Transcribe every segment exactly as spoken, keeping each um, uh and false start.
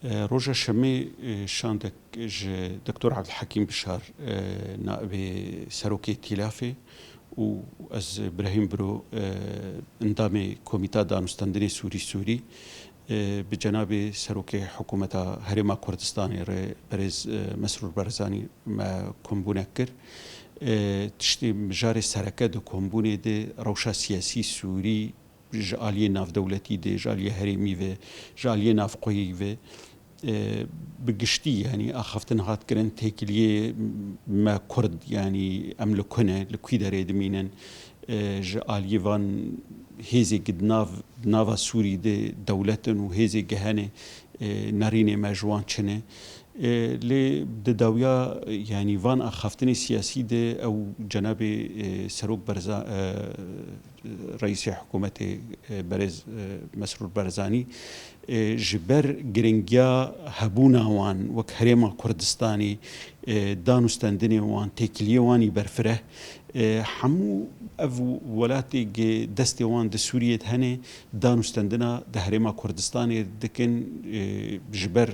E, roja Şemê, e, şandek ji Doktor Abdulhakim Bişar, e, naibê serokê Tîlafê û ez Brahîm Biro, e, endamê Komîta Danûstendinê Sûrî Sûrî, e, bi cenabê serokê Hikûmeta Herêma Kurdistanê re berêz, e, Mesrûr Barzanî me kombûnek kir. E, tiştê mijarê sereke di kombûnê de rewşa siyasî Sûrî ji aliyê navdewletî de, ji aliyê herêmî ve, ji aliyê navxweyî ve, e, bi giştî, yanî axaftin hat kirin têkiliyê me Kurd, yanî em li ku ne, li kwî derê dimînin, e, ji aliyê van hêzê ku di nav, di nava Sûrî de dewlet in û hêzê ku hene, e, nerînê me ji wan çi ne. E, lê di dawiya, yanî van axaftinê siyasî de ew cenabê, e, Serok Berza-, e, Reîsê Hikûmetê, e, berêz, e, Mesrûr Barzanî, e, ji ber giringiya hebûna wan wek Herêma Kurdistanê, e, danûstendinê wan, têkiliyê wan î berfireh, e, hemû ev welatê gi destê wan di Sûriyê de hene, danûstendina di Herêma Kurdistanê dikin, e, ji ber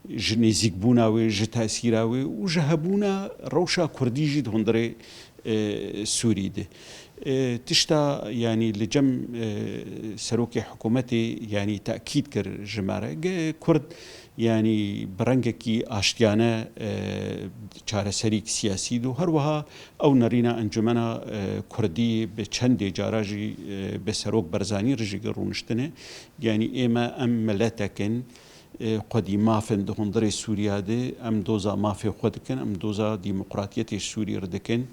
ji nêzîkbûna wê, ji tesîra wê û ji hebûna rewşa Kurdî jî di hundirê, e, Sûrî de. E, tişta, yanî li cem, e, serokê hikûmetê, yanî tekîd kir ji me re, ge Kurd, yanî bi rengekî aştiyane, e, çareserîk siyasî do. Her wiha ew nerîna Encumena, e, Kurdî bi çendê cara jî, e, bi Serok Barzanî re jî rûniştine. Yanî ê me em miletek in, e, xwedî maf in di hundirê Sûriya de, em doza mafê xwe dikin, em doza demokratiyetê Sûrî re dikin.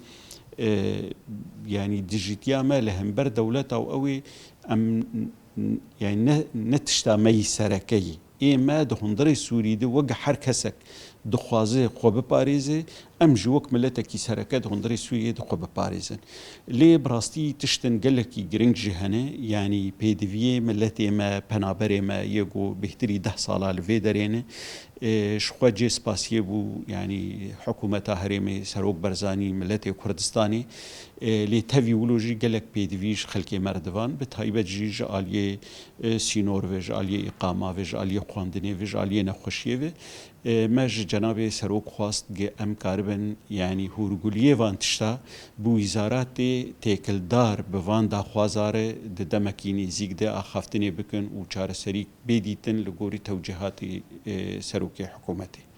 E, yanî dijîtiya me li hember dewleta û ew ê em, yanî ne, ne tişta me yî sereke yî. Ê me di hundirê Sûrî de wek her kesek dixwaze xwe biparêze, em jî wek miletekî sereke di hundirê Sûriyê de xwe biparêzin. Lê bi rastî tiştin gelekî giring jî hene, yanî pêdiviyê miletê me, penaberê me yê ku bêhtirî deh sala li vê derê ne, e, ji xwe cê spasiyê bû, yanî hikûmeta herêmê, Serok Barzanî, miletê Kurdistanê, e, lê tevî wilo jî gelek pêdivî ji xelkê me re divan, bi taybet jî ji aliyê, e, sînor ve, ji aliyê îqama ve, ji aliyê xwendinê ve, ji aliyê nexweşiyê ve. E, me ji cenabê serok xwest ge em karibin, yanî hûrguliyê van tişta bi wîzaratê têkildar bi van daxwaza re di demekî nêzîk de axaftinê bikin û çareserî bê dîtin li gorî tewcîhatê, e, serokê hikûmetê.